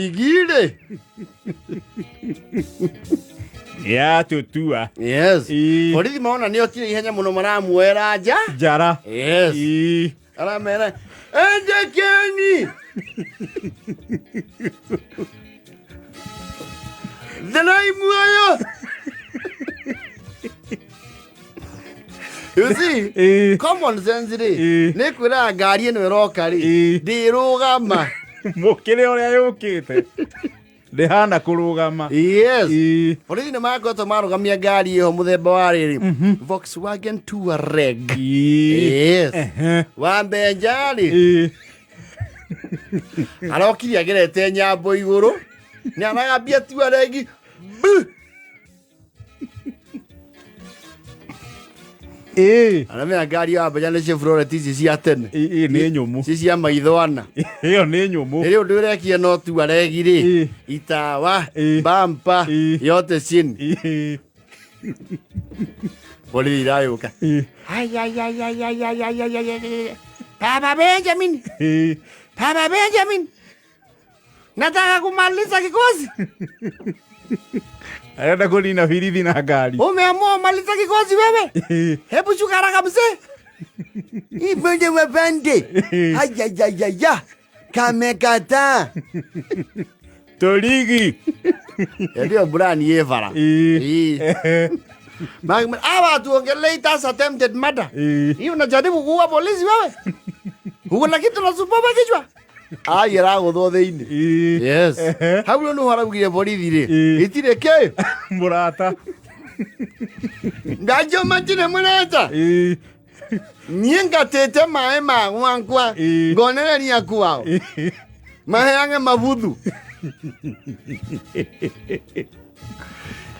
Rigire. Ya tutua. Yes. Ii. Borithi maona nä okire ihenya må no maramuoera nja. Njara. Yes. Ii. Aramera endekeni thenai muoyo. You see, Ii. common sense rĩ, Ii. nĩ kwĩraga ngari ĩno ĩroka rĩ, Ii. ndĩrũgama. Mũkĩre ũrĩa yũkĩte. Ndĩhana kũrũgama. Yes. Ii. Borithi nĩ makoretwo marũgamia ngari ĩyo mũthemba wa rĩrĩ, Volkswagen Touareg. Ii. Yes. Ehe. Wa mbenja rĩ, Ii. arokire agerete nyambo igũrũ nĩ aragambia Touareg bu. Ii. Aramenya ngari ya mbenja nĩ Chevrolet ici cia tene. Ii nĩ nyũmũ. Ici cia maitho ana. Ĩyo nĩ nyũmũ. Rĩrĩ ũndũ ũrekia no Touareg rĩ, Ii. itawa, Ii. bampa, Ii. yote chini. Ii. Borithi irayũka. Ii. Ai, ai, ai, ai, ai, ai, ai, ai, ai, ai, ai. Baba Benjamin, Ii. Baba Benjamin, nataka kumaliza kikosi. Arenda kũnina birithi na ngari. Umeamua umaliza kikosi wewe? Ii. Hebu shuka haraka mzee. Ibende wapande. Ayayayaya. Kamekataa. Tũrigi. Ndio burani yevara. Ii. Ii. Ehe. Hawa tuongelee tas attempted murder. Ii. Hii unajaribu kuua polisi wewe? Uko na kitu nasumbua kichwa? Ai raguthwo thiini. Ii. Yes. Ehe. Hau rĩu nĩho araugire borithi rĩ. Ii. Itirĩ kĩ. Mũrata. Ndajo matirĩ mũrata. Ii. Niĩ ngatĩte maĩ ma gwakwa. Ii. Ngonereria kwao. Ii. Maheage mabuthu.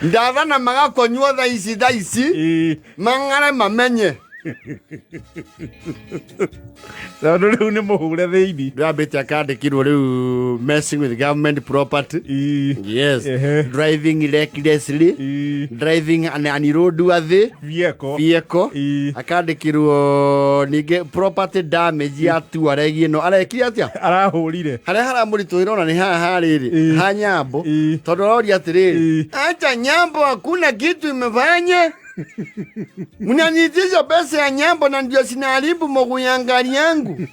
Ndathana magakonywo thaa ici thaa ici. Ii. Mang'are mamenye. Tondũ rĩu nĩ mũhũre thĩinĩ. Ndĩrambĩte akandĩkirwo rĩu messing with government property. Ii. Yes. Ehe. Driving recklessly. Ii. Driving an unroadworthy Vehicle. vehicle. Ii. Akandĩkirwo ningĩ property damage ya Touareg ĩno arekire atĩa? Arahũrire. Harĩa haramũritũhĩra ona nĩ haha harĩrĩ Ii. ha nyambo Ii. tondũ aroria atĩrĩrĩ, Ii. acha nyambo hakuna kitu imefanya, mnaniitisha pesa ya nyambo na ndio sinaharibu mguu ya ngari yangu.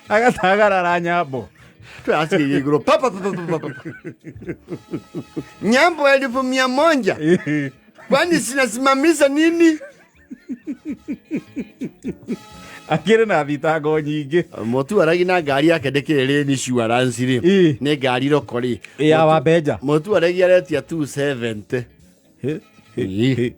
Agatagarara nyambo. Twacirĩirie igũrũ pa, pa, pa, pa, pa, pa, pa. Nyambo 100,000. Ii. Kwani sinasimamisha nini? Akĩrĩ na thitango nyingĩ. Mũtuaragi na ngari yake ndĩkĩrĩ rĩ insurance rĩ. Ii. Nĩ ngari roko rĩ. Ya Wambenja. Mũtuaragi aretia 270. Ii.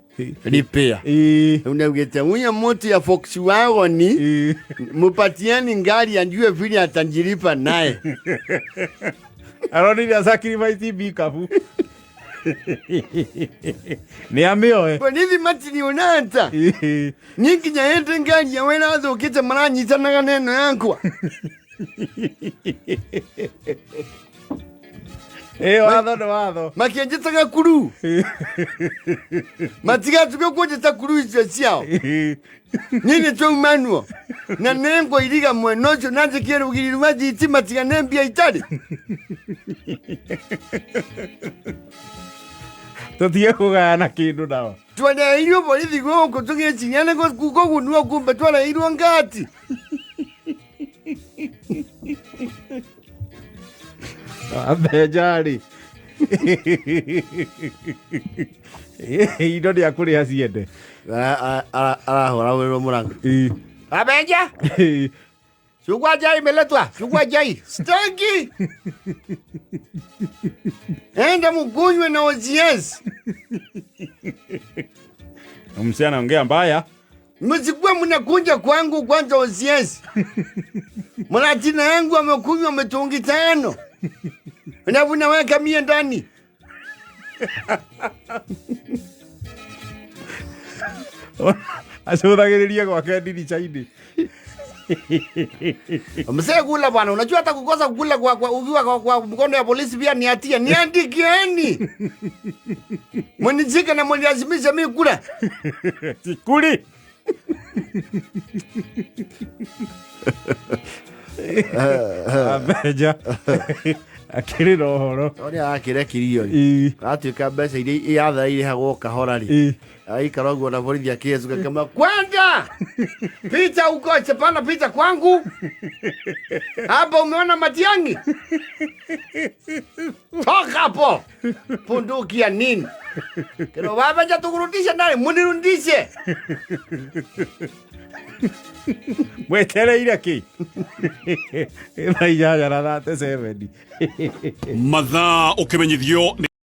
Repair. Ii. Rĩu nĩaugĩte huyo mtu ya Volkswagen Ii. mupatieni ngari ajue vile atajilipa naye. Aronire sacrifice bikabu. Nĩ amĩoe. Bonithi matinionata. Ii. Niĩ nginya hĩndĩ ngari yawe ĩrathũkĩte maranyitanaga na ĩno yakwa. Ĩ watho nĩ watho. Makĩnjĩtaga kuru. Matigatuge kũnjĩta kuru icio ciao. Ii. Niĩ nĩ twaumanwo na nĩngũiriga mwena ũcio na njĩkie rũgiri rwa thitima tiga nĩ mbia itarĩ. Tũtige kũgayana kĩndũ nao. Twareheirwo borithi gũkũ tũgĩciria nĩ kũgunwo kumbe twareheirwo ngati. Wambenja rĩ. Indo nĩ akũrĩha ciende. Arahũra wĩrwo mũrango. Ii. Wambenja, Ii. chukua chai imeletwa, chukua chai. Sitaki. Enda mkunywe na OGS. Msee anaongea mbaya. Msikuwe mnakunja kwangu kwanza OCS. Mlatina yangu amekunywa mitungi 5. Alafu naweka mie ndani. Acũthagĩrĩria gwake ndirica-inĩ. Mzee kula bwana, unajua hata kukosa kula kwa ukiwa kwa mkono ya polisi pia ni hatia. Niandikieni. Mnijike na mnilazimishe mimi kula. Sikuli. Ambenja akĩrĩ na ũhoro. Ũrĩa akĩrekirio rĩ, Ĩ. atuĩka mbeca iria yatha irĩhagwo kahora rĩ, Ĩ. aikara ũguo na borithi akĩecuka kama kwenda picha huko chapana picha kwangu hapa, umeona Matiang'i, toka hapo, punduki ya nini? Kero baba cha tukurudisha ndani, munirudishe. Mwetereire kä thaa 8:37. Mathaa ũkĩmenyithio nĩ